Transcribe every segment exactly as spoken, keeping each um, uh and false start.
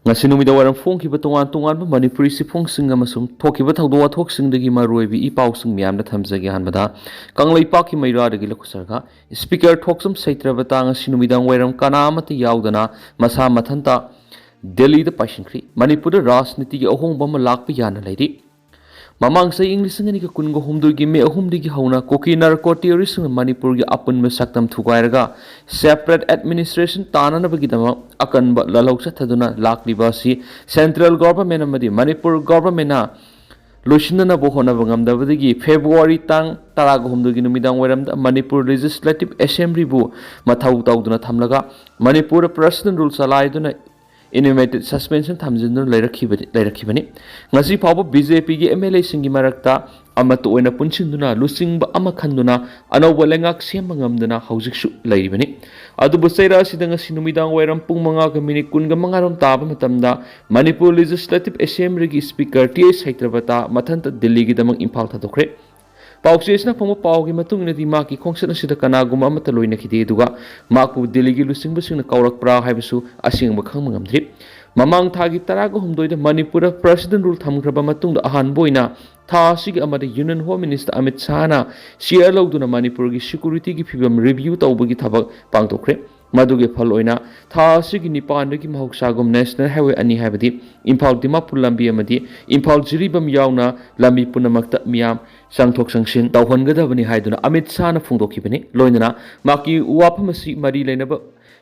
ꯉꯁꯤ ꯅꯨꯃꯤꯗꯥꯡ ꯋꯥꯏꯔꯝ ꯐꯣꯡꯈꯤꯕ ꯇꯣꯉꯥꯟ ꯇꯣꯉꯥꯟꯕ ꯃꯅꯤꯄꯨꯔꯤ ꯆꯦꯐꯣꯡꯁꯤꯡ ꯑꯃꯁꯨꯡ ꯊꯣꯛꯈꯤꯕ ꯊꯧꯗꯣꯛ ꯋꯥꯊꯣꯛꯁꯤꯡꯗꯒꯤ ꯃꯔꯨꯑꯣꯏꯕ ꯏ ꯄꯥꯎꯁꯤꯡ ꯃꯌꯥꯝꯗ ꯊꯝꯖꯒꯦ꯫ ꯑꯍꯥꯟꯕꯗ ꯀꯪꯂꯩꯄꯥꯛꯀꯤ ꯃꯩꯔꯥꯗꯒꯤ ꯂꯧꯈꯠꯆꯔꯒ, ꯏꯁꯄꯤꯀꯔ ꯊꯣꯛꯆꯝ ꯁꯩꯇ꯭ꯔꯕꯇꯥ ꯉꯁꯤ ꯅꯨꯃꯤꯗꯥꯡ ꯋꯥꯏꯔꯝ ꯀꯅꯥ ꯑꯃꯠꯇ ꯌꯥꯎꯗꯅ ꯃꯁꯥ ꯃꯊꯟꯇ ꯗꯦꯜꯂꯤꯗ ꯄꯥꯏꯁꯤꯟꯈ꯭ꯔꯤ꯫ ꯃꯅꯤꯄꯨꯔꯗ ꯔꯥꯖꯅꯤꯇꯤꯒꯤ ꯑꯍꯣꯡꯕ ꯑꯃ ꯂꯥꯛꯄ ꯌꯥꯅ ꯂꯩꯔꯤ꯫ ꯃꯃꯥꯡ ꯆꯍꯤ ꯏꯪ ꯂꯤꯁꯤꯡ ꯑꯅꯤꯒ ꯀꯨꯟꯒ ꯍꯨꯝꯗꯣꯏꯒꯤ ꯃꯦ ꯑꯍꯨꯝꯗꯒꯤ ꯍꯧꯅ ꯀꯨꯀꯤ ꯅꯥꯔꯀꯣ ꯇꯦꯔꯣꯔꯤꯁꯁꯤꯡꯅ ꯃꯅꯤꯄꯨꯔꯒꯤ ꯑꯄꯨꯟꯕ ꯁꯛꯇꯝ ꯊꯨꯒꯥꯏꯔꯒ separate administration ꯇꯥꯅꯅꯕꯒꯤꯗꯃꯛ ꯑꯀꯟꯕ ꯂꯥꯜꯍꯧ ꯆꯠꯊꯗꯨꯅ ꯂꯥꯛꯂꯤꯕ ꯑꯁꯤ central government ꯑꯃꯗꯤ ꯃꯅꯤꯄꯨꯔ governmentꯅ ꯂꯣꯏꯁꯤꯟꯅꯅꯕ ꯍꯣꯠꯅꯕ ꯉꯝꯗꯕꯗꯒꯤ ꯐꯦꯕ꯭ꯔꯨꯋꯥꯔꯤ ꯇꯥꯡ ꯇꯔꯥꯒ ꯍꯨꯝꯗꯣꯏꯒꯤ ꯅꯨꯃꯤꯗꯥꯡ ꯋꯥꯏꯔꯝꯗ ꯃꯅꯤꯄꯨꯔ Legislative Assemblyꯕꯨ ꯃꯊꯧ ꯇꯧꯗꯨꯅ ꯊꯝꯂꯒ ꯃꯅꯤꯄꯨꯔꯗ President Rule ꯆꯂꯥꯏꯗꯨꯅ indefinite suspension ꯊꯝꯖꯤꯟꯗꯨꯅ ꯂꯩꯔꯛꯈꯤꯕꯅꯤ ꯂꯩꯔꯛꯈꯤꯕꯅꯤ꯫ ꯉꯁꯤ ꯐꯥꯎꯕ BJPꯒꯤ MLAꯁꯤꯡꯒꯤ ꯃꯔꯛꯇ ꯑꯃꯠꯇ ꯑꯣꯏꯅ ꯄꯨꯟꯁꯤꯟꯗꯨꯅ ꯂꯨꯆꯤꯡꯕ ꯑꯃ ꯈꯟꯗꯨꯅ ꯑꯅꯧꯕ ꯂꯩꯉꯥꯛ ꯁꯦꯝꯕ ꯉꯝꯗꯅ ꯍꯧꯖꯤꯛꯁꯨ ꯂꯩꯔꯤꯕꯅꯤ꯫ ꯑꯗꯨꯕꯨ ꯆꯩꯔꯥ ꯑꯁꯤꯗ ꯉꯁꯤ ꯅꯨꯃꯤꯗꯥꯡ ꯋꯥꯏꯔꯝ ꯄꯨꯡ ꯃꯉꯥꯒ ꯃꯤꯅꯤꯠ ꯀꯨꯟꯒ ꯃꯉꯥꯔꯣꯝ ꯇꯥꯕ ꯃꯇꯝꯗ ꯃꯅꯤꯄꯨꯔ Legislative Assemblyꯒꯤ Speaker ꯇꯤ ꯑꯩꯆ ꯁꯩꯇ꯭ꯔꯕꯇꯥ ꯃꯊꯟꯇ ꯗꯤꯜꯂꯤꯒꯤꯗꯃꯛ ꯏꯝꯐꯥꯜ ꯊꯥꯗꯣꯛꯈ꯭ꯔꯦ꯫ ꯄꯥꯎꯆꯦꯁꯤꯅ ꯐꯪꯕ ꯄꯥꯎꯒꯤ ꯃꯇꯨꯡ ꯏꯟꯅꯗꯤ ꯃꯍꯥꯛꯀꯤ ꯈꯣꯡꯆꯠ ꯑꯁꯤꯗ ꯀꯅꯥꯒꯨꯝꯕ ꯑꯃꯠꯇ ꯂꯣꯏꯅꯈꯤꯗꯦ, ꯑꯗꯨꯒ ꯃꯍꯥꯛꯄꯨ ꯗꯤꯜꯂꯤꯒꯤ ꯂꯨꯆꯤꯡꯕꯁꯤꯡꯅ ꯀꯧꯔꯛꯄ꯭ꯔꯥ ꯍꯥꯏꯕꯁꯨ ꯑꯁꯦꯡꯕ ꯈꯪꯕ ꯉꯝꯗ꯭ꯔꯤ꯫ ꯃꯃꯥꯡ ꯊꯥꯒꯤ ꯇꯔꯥꯒ ꯍꯨꯝꯗꯣꯏꯗ ꯃꯅꯤꯄꯨꯔꯗ President Rule ꯊꯝꯈ꯭ꯔꯕ ꯃꯇꯨꯡꯗ ꯑꯍꯥꯟꯕ ꯑꯣꯏꯅ ꯊꯥ ꯑꯁꯤꯒꯤ ꯑꯃꯗ Union Home Minister Amit ꯁꯥꯍꯅ chair ꯂꯧꯗꯨꯅ ꯃꯅꯤꯄꯨꯔꯒꯤ securityꯒꯤ ꯐꯤꯕꯝ review ꯇꯧꯕꯒꯤ ꯊꯕꯛ ꯄꯥꯡꯊꯣꯛꯈ꯭ꯔꯦ꯫ ꯃꯗꯨꯒꯤ ꯐꯜ ꯑꯣꯏꯅ ꯊꯥ ꯑꯁꯤꯒꯤ ꯅꯤꯄꯥꯟꯗꯒꯤ ꯃꯍꯧꯁꯥꯒꯨꯝ National Highway ꯑꯅꯤ, ꯍꯥꯏꯕꯗꯤ ꯏꯝꯐꯥꯜ ꯗꯤꯃꯥꯄꯨꯔ ꯂꯝꯕꯤ ꯑꯃꯗꯤ ꯏꯝꯐꯥꯜ ꯖꯤꯔꯤꯕꯥꯝ ꯌꯥꯎꯅ ꯂꯝꯕꯤ ꯄꯨꯝꯅꯃꯛꯇ ꯃꯤꯌꯥꯝ ꯆꯪꯊꯣꯛ ꯆꯪꯁꯤꯟ ꯇꯧꯍꯟꯒꯗꯕꯅꯤ ꯍꯥꯏꯗꯨꯅ ꯑꯃꯤꯠ ꯁꯥꯍꯅ ꯐꯣꯡꯗꯣꯛꯈꯤꯕꯅꯤ꯫ ꯂꯣꯏꯅꯅ ꯃꯍꯥꯛꯀꯤ ꯋꯥꯐꯝ ꯑꯁꯤ ꯃꯔꯤ ꯂꯩꯅꯕ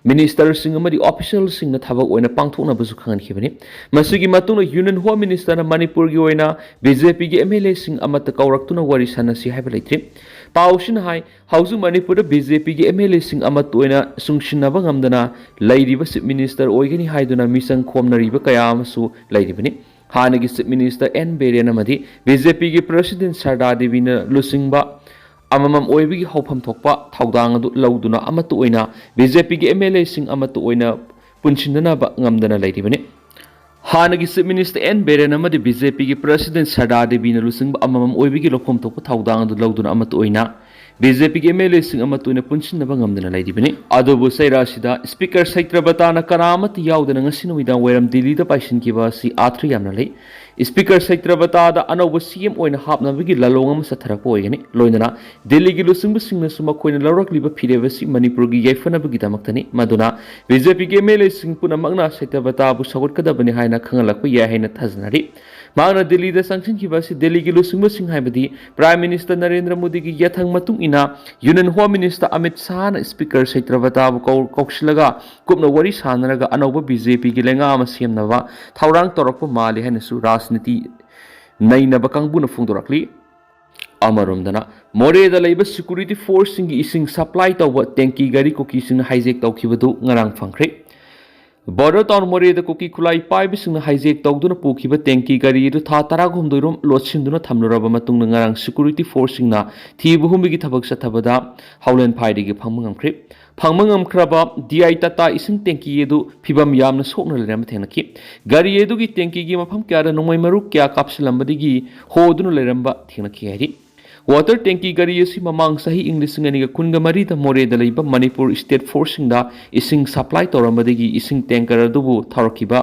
ministerꯁꯤꯡ ꯑꯃꯗꯤ officialꯁꯤꯡꯅ ꯊꯕꯛ ꯑꯣꯏꯅ ꯄꯥꯡꯊꯣꯛꯅꯕꯁꯨ ꯈꯪꯍꯟꯈꯤꯕꯅꯤ꯫ ꯃꯁꯤꯒꯤ ꯃꯇꯨꯡꯗ Union Home Ministerꯅ ꯃꯅꯤꯄꯨꯔꯒꯤ ꯑꯣꯏꯅ BJPꯒꯤ MLAꯁꯤꯡ ꯑꯃꯠꯇ ꯀꯧꯔꯛꯇꯨꯅ ꯋꯥꯔꯤ ꯁꯥꯟꯅꯁꯤ ꯍꯥꯏꯕ ꯂꯩꯇ꯭ꯔꯤ꯫ ꯄꯥꯎꯁꯤꯅ ꯍꯥꯏ, ꯍꯧꯖꯤꯛ ꯃꯅꯤꯄꯨꯔꯗ BJPꯒꯤ MLAꯁꯤꯡ ꯑꯃꯠꯇ ꯑꯣꯏꯅ ꯆꯨꯡꯁꯤꯟꯅꯕ ꯉꯝꯗꯅ ꯂꯩꯔꯤꯕ Chief Minister ꯑꯣꯏꯒꯅꯤ ꯍꯥꯏꯗꯨꯅ ꯃꯤꯆꯪ ꯈꯣꯝꯅꯔꯤꯕ ꯀꯌꯥ ꯑꯃꯁꯨ ꯂꯩꯔꯤꯕꯅꯤ꯫ ꯍꯥꯟꯅꯒꯤ Chief Minister ꯑꯦꯟ ꯕꯤꯔꯦꯟ ꯑꯃꯗꯤ BJPꯒꯤ President ꯁꯔꯗꯥ ꯗꯦꯕꯤꯅ ꯂꯨꯆꯤꯡꯕ ꯑꯃꯃꯝ ꯑꯣꯏꯕꯒꯤ ꯍꯧꯐꯝ ꯊꯣꯛꯄ ꯊꯧꯗꯥꯡ ꯑꯗꯨ ꯂꯧꯗꯨꯅ ꯑꯃꯠꯇ ꯑꯣꯏꯅ BJPꯒꯤ MLAꯁꯤꯡ ꯑꯃꯠꯇ ꯑꯣꯏꯅ ꯄꯨꯟꯁꯤꯟꯅꯅꯕ ꯉꯝꯗꯅ ꯂꯩꯔꯤꯕꯅꯤ꯫ ꯍꯥꯟꯅꯒꯤ Chief Minister ꯑꯦꯟ ꯕꯤꯔꯦꯟ ꯑꯃꯗꯤ BJPꯒꯤ President ꯁꯔꯗꯥ ꯗꯦꯕꯤꯅ ꯂꯨꯆꯤꯡꯕ ꯑꯃꯃꯝ ꯑꯣꯏꯕꯒꯤ ꯂꯧꯐꯝ ꯊꯣꯛꯄ ꯊꯧꯗꯥꯡ ꯑꯗꯨ ꯂꯧꯗꯨꯅ ꯑꯃꯠꯇ ꯑꯣꯏꯅ ꯕꯤ ꯖꯦ ꯄꯤꯒꯤ ꯑꯦꯝ ꯑꯦꯜ ꯑꯦꯁꯤꯡ ꯑꯃ ꯇꯣꯏꯅ ꯄꯨꯟꯁꯤꯟꯅꯕ ꯉꯝꯗꯅ ꯂꯩꯔꯤꯕꯅꯤ꯫ ꯑꯗꯨꯕꯨ ꯆꯩꯔꯥꯁꯤꯗ ꯁ꯭ꯄꯤꯀꯔ ꯁꯩꯇ꯭ꯔꯕꯇꯥꯅ ꯀꯅꯥ ꯑꯃꯠꯇ ꯌꯥꯎꯗꯅ ꯉꯁꯤ ꯅꯨꯃꯤꯗꯥꯡ ꯋꯥꯏꯔꯝ ꯗꯤꯜꯂꯤꯗ ꯄꯥꯏꯁꯤꯟꯈꯤꯕ ꯑꯁꯤ ꯑꯥꯔꯊ ꯌꯥꯝꯅ ꯂꯩ꯫ ꯁ꯭ꯄꯤꯀꯔ ꯁꯩꯇ꯭ꯔꯕꯇꯥꯗ ꯑꯅꯧꯕ ꯁꯤ ꯑꯦꯝ ꯑꯣꯏꯅ ꯍꯥꯞꯅꯕꯒꯤ ꯂꯥꯂꯣꯡ ꯑꯃ ꯆꯠꯊꯔꯛꯄ ꯑꯣꯏꯒꯅꯤ꯫ ꯂꯣꯏꯅꯅ ꯗꯤꯜꯂꯤꯒꯤ ꯂꯨꯆꯤꯡꯕꯁꯤꯡꯅꯁꯨ ꯃꯈꯣꯏꯅ ꯂꯧꯔꯛꯂꯤꯕ ꯐꯤꯔꯦꯞ ꯑꯁꯤ ꯃꯅꯤꯄꯨꯔꯒꯤ ꯌꯥꯏꯐꯅꯕꯒꯤꯗꯃꯛꯇꯅꯤ꯫ ꯃꯗꯨꯅ ꯕꯤ ꯖꯦ ꯄꯤꯒꯤ ꯑꯦꯝ ꯑꯦꯜ ꯑꯦꯁꯤꯡ ꯄꯨꯝꯅꯃꯛꯅ ꯁꯩꯇ꯭ꯔꯕꯇꯥꯕꯨ ꯁꯧꯒꯠꯀꯗꯕꯅꯤ ꯍꯥꯏꯅ ꯈꯪꯍꯜꯂꯛꯄ ꯌꯥꯏ ꯍꯥꯏꯅ ꯊꯥꯖꯅꯔꯤ꯫ ꯃꯍꯥꯛꯅ ꯗꯤꯜꯂꯤꯗ ꯆꯪꯁꯤꯟꯈꯤꯕ ꯑꯁꯤ ꯗꯤꯜꯂꯤꯒꯤ ꯂꯨꯆꯤꯡꯕꯁꯤꯡ, ꯍꯥꯏꯕꯗꯤ ꯄ꯭ꯔꯥꯏꯝ ꯃꯤꯅꯤꯁꯇꯔ ꯅꯔꯦꯟꯗ꯭ꯔ ꯃꯣꯗꯤꯒꯤ ꯌꯥꯊꯪ ꯃꯇꯨꯡ ꯏꯟꯅ ꯌꯨꯅꯤꯌꯟ ꯍꯣꯝ ꯃꯤꯅꯤꯁꯇꯔ ꯑꯃꯤꯠ ꯁꯥꯍꯅ ꯁ꯭ꯄꯤꯀꯔ ꯁꯩꯇ꯭ꯔꯕꯇꯥꯕꯨ ꯀꯧ-, ꯀꯧꯁꯤꯜꯂꯒ ꯀꯨꯞꯅ ꯋꯥꯔꯤ ꯁꯥꯟꯅꯔꯒ ꯑꯅꯧꯕ ꯕꯤ ꯖꯦ ꯄꯤꯒꯤ ꯂꯩꯉꯥꯛ ꯑꯃ ꯁꯦꯝꯅꯕ ꯊꯧꯔꯥꯡ ꯇꯧꯔꯛꯄ ꯃꯥꯜꯂꯤ ꯍꯥꯏꯅꯁꯨ ꯔꯥꯖꯅꯤꯇꯤ ꯅꯩꯅꯕ ꯀꯥꯡꯕꯨꯅ ꯐꯣꯡꯗꯣꯔꯛꯂꯤ꯫ ꯑꯃꯔꯣꯝꯗꯅ, ꯃꯣꯔꯦꯗ ꯂꯩꯕ ꯁꯦꯀ꯭ꯌꯨꯔꯤꯇꯤ ꯐꯣꯔꯁꯁꯤꯡꯒꯤ ꯏꯁꯤꯡ ꯁꯄ꯭ꯂꯥꯏ ꯇꯧꯕ ꯇꯦꯡꯀꯤ ꯒꯥꯔꯤ ꯀꯨꯀꯤꯁꯤꯡꯅ ꯍꯥꯏꯖꯦꯛ ꯇꯧꯈꯤꯕꯗꯨ ꯉꯔꯥꯡ ꯐꯪꯈ꯭ꯔꯦ꯫ ꯕꯣꯔꯗꯔ ꯇꯥꯎꯟ ꯃꯣꯔꯦꯗ ꯀꯨꯀꯤ ꯈꯨꯠꯂꯥꯏ ꯄꯥꯏꯕꯁꯤꯡꯅ ꯍꯥꯏꯖꯦꯛ ꯇꯧꯗꯨꯅ ꯄꯨꯈꯤꯕ ꯇꯦꯡꯀꯤ ꯒꯥꯔꯤ ꯑꯗꯨ ꯊꯥ ꯇꯔꯥꯍꯨꯝꯗꯣꯏ ꯔꯣꯝ ꯂꯣꯠꯁꯤꯟꯗꯨꯅ ꯊꯝꯂꯨꯔꯕ ꯃꯇꯨꯡꯗ ꯉꯔꯥꯡ ꯁꯦꯀ꯭ꯌꯨꯔꯤꯇꯤ ꯐꯣꯔꯁꯁꯤꯡꯅ ꯊꯤꯕ ꯍꯨꯝꯕꯒꯤ ꯊꯕꯛ ꯆꯠꯊꯕꯗ ꯍꯥꯎꯂꯦꯟ ꯐꯥꯏꯗꯒꯤ ꯐꯪꯕ ꯉꯝꯈ꯭ꯔꯦ꯫ ꯐꯪꯕ ꯉꯝꯈ꯭ꯔꯕ ꯗꯤ ꯑꯥꯏ ꯇꯥꯇꯥ ꯏꯁꯤꯡ ꯇꯦꯡꯀꯤ ꯑꯗꯨ ꯐꯤꯕꯝ ꯌꯥꯝꯅ ꯁꯣꯛꯅ ꯂꯩꯔꯝꯕ ꯊꯦꯡꯅꯈꯤ꯫ ꯒꯥꯔꯤ ꯑꯗꯨꯒꯤ ꯇꯦꯡꯀꯤꯒꯤ ꯃꯐꯝ ꯀꯌꯥꯗ ꯅꯣꯡꯃꯩ ꯃꯔꯨ ꯀꯌꯥ ꯀꯥꯞꯁꯤꯜꯂꯝꯕꯗꯒꯤ ꯍꯣꯗꯨꯅ ꯂꯩꯔꯝꯕ ꯊꯦꯡꯅꯈꯤ ꯍꯥꯏꯔꯤ꯫ ꯋꯥꯇꯔ ꯇꯦꯡꯀꯤ ꯒꯥꯔꯤ ꯑꯁꯤ ꯃꯃꯥꯡ ꯆꯍꯤ ꯏꯪ ꯂꯤꯁꯤꯡ ꯑꯅꯤꯒ ꯀꯨꯟꯒ ꯃꯔꯤꯗ ꯃꯣꯔꯦꯗ ꯂꯩꯕ ꯃꯅꯤꯄꯨꯔ ꯁ꯭ꯇꯦꯠ ꯐꯣꯔꯁꯁꯤꯡꯗ ꯏꯁꯤꯡ ꯁꯄ꯭ꯂꯥꯏ ꯇꯧꯔꯝꯕꯗꯒꯤ ꯏꯁꯤꯡ ꯇꯦꯡꯀꯔ ꯑꯗꯨꯕꯨ ꯊꯧꯔꯛꯈꯤꯕ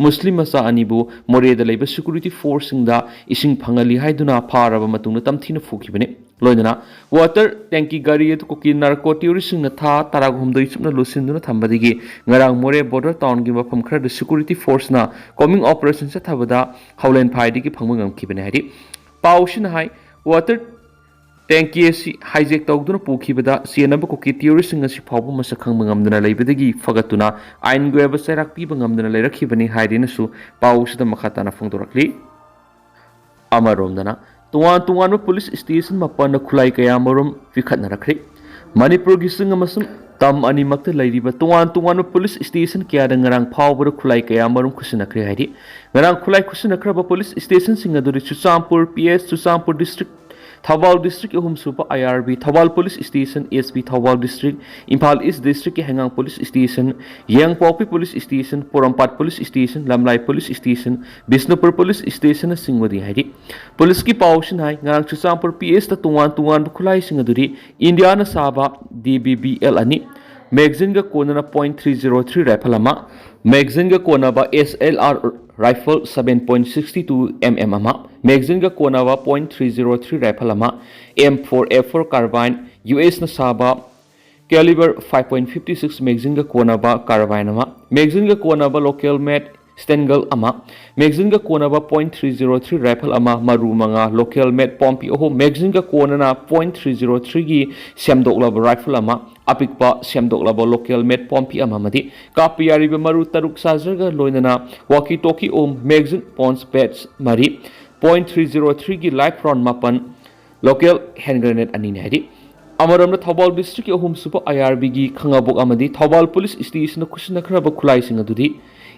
ꯃꯨꯁꯂꯤꯝ ꯃꯆꯥ ꯑꯅꯤꯕꯨ ꯃꯣꯔꯦꯗ ꯂꯩꯕ ꯁꯦꯀ꯭ꯌꯨꯔꯤꯇꯤ ꯐꯣꯔꯁꯁꯤꯡꯗ ꯏꯁꯤꯡ ꯐꯪꯍꯜꯂꯤ ꯍꯥꯏꯗꯨꯅ ꯐꯥꯔꯕ ꯃꯇꯨꯡꯗ ꯇꯝꯊꯤꯅ ꯐꯨꯈꯤꯕꯅꯤ꯫ ꯂꯣꯏꯅꯅ ꯋꯥꯇꯔ ꯇꯦꯡꯀꯤ ꯒꯥꯔꯤ ꯑꯗꯨ ꯀꯨꯀꯤ ꯅꯥꯔꯀꯣ ꯇꯦꯔꯣꯔꯤꯁꯁꯤꯡꯅ ꯊꯥ ꯇꯔꯥꯍꯨꯝꯗꯣꯏ ꯆꯨꯞꯅ ꯂꯣꯠꯁꯤꯟꯗꯨꯅ ꯊꯝꯕꯗꯒꯤ ꯉꯔꯥꯡ ꯃꯣꯔꯦ ꯕꯣꯔꯗꯔ ꯇꯥꯎꯟꯒꯤ ꯃꯐꯝ ꯈꯔꯗ ꯁꯦꯀ꯭ꯌꯨꯔꯤꯇꯤ ꯐꯣꯔꯁꯅ ꯀꯣꯝꯕꯤꯡ ꯑꯣꯄꯔꯦꯁꯟ ꯆꯠꯊꯕꯗ ꯍꯥꯎꯂꯦꯟ ꯐꯥꯏꯗꯒꯤ ꯐꯪꯕ ꯉꯝꯈꯤꯕꯅꯤ ꯍꯥꯏꯔꯤ꯫ ꯄꯥꯎꯁꯤꯅ ꯍꯥꯏ, ꯋꯥꯇꯔ ꯇꯦꯡꯀꯤ ꯑꯁꯤ ꯍꯥꯏꯖꯦꯛ ꯇꯧꯗꯨꯅ ꯄꯨꯈꯤꯕꯗ ꯆꯦꯟꯅꯕ ꯀꯨꯀꯤ ꯇꯦꯔꯣꯔꯤꯁꯁꯤꯡ ꯑꯁꯤ ꯐꯥꯎꯕ ꯃꯁꯛ ꯈꯪꯕ ꯉꯝꯗꯅ ꯂꯩꯕꯗꯒꯤ ꯐꯒꯠꯇꯨꯅ ꯑꯥꯏꯟꯒꯤ ꯑꯣꯏꯕ ꯆꯩꯔꯥꯛ ꯄꯤꯕ ꯉꯝꯗꯅ ꯂꯩꯔꯛꯈꯤꯕꯅꯤ ꯍꯥꯏꯔꯦꯅꯁꯨ ꯄꯥꯎꯁꯤꯗ ꯃꯈꯥ ꯇꯥꯅ ꯐꯣꯡꯗꯣꯔꯛꯂꯤ꯫ ꯑꯃꯔꯣꯝꯗꯅ, ꯇꯣꯉꯥꯟ ꯇꯣꯉꯥꯟꯕ ꯄꯨꯂꯤꯁ ꯁ꯭ꯇꯦꯁꯟ ꯃꯥꯄꯟꯗ ꯈꯨꯠꯂꯥꯏ ꯀꯌꯥ ꯃꯔꯨꯝ ꯄꯤꯈꯠꯅꯔꯛꯈ꯭ꯔꯦ꯫ ꯃꯅꯤꯄꯨꯔꯒꯤ ꯆꯤꯡ ꯑꯃꯁꯨꯡ ꯇꯝ ꯑꯅꯤꯃꯛꯇ ꯂꯩꯔꯤꯕ ꯇꯣꯉꯥꯟ ꯇꯣꯉꯥꯟꯕ ꯄꯨꯂꯤꯁ ꯁ꯭ꯇꯦꯁꯟ ꯀꯌꯥꯗ ꯉꯔꯥꯡ ꯐꯥꯎꯕꯗ ꯈꯨꯠꯂꯥꯏ ꯀꯌꯥ ꯃꯔꯨꯝ ꯈꯨꯠꯁꯤꯟꯅꯈ꯭ꯔꯦ ꯍꯥꯏꯔꯤ꯫ ꯉꯔꯥꯡ ꯈꯨꯠꯂꯥꯏ ꯈꯨꯠꯁꯤꯟꯅꯈ꯭ꯔꯕ ꯄꯨꯂꯤꯁ ꯁ꯭ꯇꯦꯁꯟꯁꯤꯡ ꯑꯗꯨꯗꯤ Churachandpur P S, Churachandpur district Thoubal ꯗꯤꯁꯇ꯭ꯔꯤꯛꯀꯤ ꯑꯍꯨꯝꯁꯨꯕ I R B, Thoubal police station, S P Thoubal district, Imphal east ꯗꯤꯁꯇ꯭ꯔꯤꯛꯀꯤ ꯍꯩꯉꯥꯡ police station, Yaingangpokpi police station, Porompat police station, Lamlai police station, Bishnupur police ꯁ꯭ꯇꯦꯁꯟꯅꯆꯤꯡꯕꯅꯤ ꯍꯥꯏꯔꯤ꯫ ꯄꯨꯂꯤꯁꯀꯤ ꯄꯥꯎꯁꯤꯅ ꯍꯥꯏ, ꯉꯔꯥꯡ ꯆꯨꯔꯆꯥꯟꯄꯨꯔ ꯄꯤ ꯑꯦꯁꯇ ꯇꯣꯉꯥꯟ ꯇꯣꯉꯥꯟꯕ ꯈꯨꯠꯂꯥꯏꯁꯤꯡ ꯑꯗꯨꯗꯤ ꯏꯟꯗꯤꯌꯥꯅ ꯁꯥꯕ ꯗꯤ ꯕꯤ ꯕꯤ ꯑꯦꯜ ꯑꯅꯤ, ꯃꯦꯒꯖꯤꯟꯒ ꯀꯣꯟꯅꯅ point three zero three rifle ꯑꯃ, ꯃꯦꯒꯖꯤꯟꯒ ꯀꯣꯟꯅꯕ S L R rifle seven point sixty two M M ꯑꯃ, ꯃꯦꯒꯖꯤꯟꯒ ꯀꯣꯟꯅꯕ point three zero three rifle ꯑꯃ, M four F four carbine, U ꯑꯦꯁꯅ ꯁꯥꯕ calibre five point fifty six ꯃꯦꯒꯖꯤꯟꯒ ꯀꯣꯟꯅꯕ ꯀꯥꯔꯕꯥꯏꯟ ꯑꯃ, ꯃꯦꯒꯖꯤꯟꯒ ꯀꯣꯟꯅꯕ ꯂꯣꯀꯦꯜ ꯃꯦꯗ ꯁ꯭ꯇꯦꯟꯒꯜ ꯑꯃ, ꯃꯦꯒꯖꯤꯟꯒ ꯀꯣꯟꯅꯕ point three zero three rifle ꯑꯃ, ꯃꯔꯨ ꯃꯉꯥ, ꯂꯣꯀꯦꯜ ꯃꯦꯗ ꯄꯣꯝꯄꯤ ꯑꯍꯨꯝ, ꯃꯦꯒꯖꯤꯟꯒ ꯀꯣꯟꯅꯅ ꯄꯣꯏꯟ ꯊ꯭ꯔꯤ ꯖꯤꯔꯣ ꯊ꯭ꯔꯤꯒꯤ ꯁꯦꯝꯗꯣꯛꯂꯕ ꯔꯥꯏꯐꯜ ꯑꯃ, ꯑꯄꯤꯛꯄ ꯁꯦꯝꯗꯣꯛꯂꯕ ꯂꯣꯀꯦꯜ ꯃꯦꯗ ꯄꯣꯝꯄꯤ ꯑꯃ ꯑꯃꯗꯤ ꯀꯥꯞꯄ ꯌꯥꯔꯤꯕ ꯃꯔꯨ ꯇꯔꯨꯛ ꯆꯥꯔꯖꯔꯒ ꯂꯣꯏꯅꯅ ꯋꯥꯀꯤ ꯇꯣꯀꯤ ꯑꯍꯨꯝ, ꯃꯦꯒꯖꯤꯟ ꯄꯥꯎꯆ ꯄꯦꯗ ꯃꯔꯤ, ꯄꯣꯏꯟ ꯊ꯭ꯔꯤ ꯖꯤꯔꯣ ꯊ꯭ꯔꯤꯒꯤ ꯂꯥꯏꯐ ꯔꯥꯎꯟ ꯃꯥꯄꯟ, ꯂꯣꯀꯦꯜ ꯍꯦꯟ ꯒ꯭ꯔꯦꯅꯦꯗ ꯑꯅꯤꯅꯤ ꯍꯥꯏꯔꯤ꯫ ꯑꯃꯔꯣꯝꯗ ꯊꯧꯕꯥꯜ ꯗꯤꯁꯇ꯭ꯔꯤꯛꯀꯤ ꯑꯍꯨꯝꯁꯨꯕ ꯑꯥꯏ ꯑꯥꯔ ꯕꯤꯒꯤ ꯈꯪꯉꯕꯣꯛ ꯑꯃꯗꯤ ꯊꯧꯕꯥꯜ ꯄꯨꯂꯤꯁ ꯁ꯭ꯇꯦꯁꯟꯅ ꯈꯨꯠꯁꯤꯟꯅꯈ꯭ꯔꯕ ꯈꯨꯠꯂꯥꯏꯁꯤꯡ ꯑꯗꯨꯗꯤ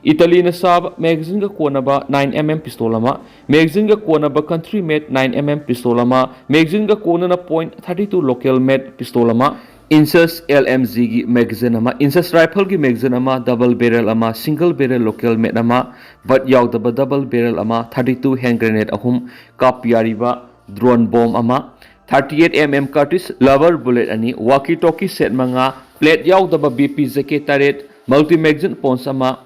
ꯏꯇꯥꯂꯤꯅ ꯁꯥꯕ ꯃꯦꯒꯖꯤꯟꯒ ꯀꯣꯟꯅꯕ ꯅꯥꯏꯟ ꯑꯦꯝ ꯑꯦꯝ ꯄꯤꯁꯇꯣꯜ ꯑꯃ, ꯃꯦꯒꯖꯤꯟꯒ ꯀꯣꯟꯅꯕ ꯀꯟꯇ꯭ꯔꯤ ꯃꯦꯗ ꯅꯥꯏꯟ ꯑꯦꯝ ꯑꯦꯝ ꯄꯤꯁꯇꯣꯜ ꯑꯃ, ꯃꯦꯒꯖꯤꯟꯒ ꯀꯣꯟꯅꯅ ꯄꯣꯏꯟ ꯊꯥꯔꯇꯤ ꯇꯨ ꯂꯣꯀꯦꯜ ꯃꯦꯗ ꯄꯤꯁꯇꯣꯜ ꯑꯃ, ꯏꯟꯁꯁ ꯑꯦꯜ ꯑꯦꯝ ꯖꯤꯒꯤ ꯃꯦꯒꯖꯤꯟ ꯑꯃ, ꯏꯟꯁꯁ ꯔꯥꯏꯐꯜꯒꯤ ꯃꯦꯒꯖꯤꯟ ꯑꯃ, ꯗꯕꯜ ꯕꯦꯔꯦꯜ ꯑꯃ, ꯁꯤꯡꯒꯜ ꯕꯦꯔꯦꯜ ꯂꯣꯀꯦꯜ ꯃꯦꯗ ꯑꯃ, ꯕꯠ ꯌꯥꯎꯗꯕ ꯗꯕꯜ ꯕꯦꯔꯦꯜ ꯑꯃ, ꯊꯥꯔꯇꯤ ꯇꯨ ꯍꯦꯟ ꯒ꯭ꯔꯦꯅꯦꯗ ꯑꯍꯨꯝ, ꯀꯥꯞꯄ ꯌꯥꯔꯤꯕ ꯗ꯭ꯔꯣꯟ ꯕꯣꯝ ꯑꯃ, thirty eight M M cartridge rubber bullet ꯑꯅꯤ, ꯋꯥꯀꯤ ꯇꯣꯀꯤ ꯁꯦꯠ ꯃꯉꯥ, ꯄ꯭ꯂꯦꯠ ꯌꯥꯎꯗꯕ ꯕꯤ ꯄꯤ ꯖꯦ ꯀꯦ ꯇꯔꯦꯠ, ꯃꯜꯇꯤ ꯃꯦꯒꯖꯤꯟ ꯄꯥꯎꯆ ꯑꯃ,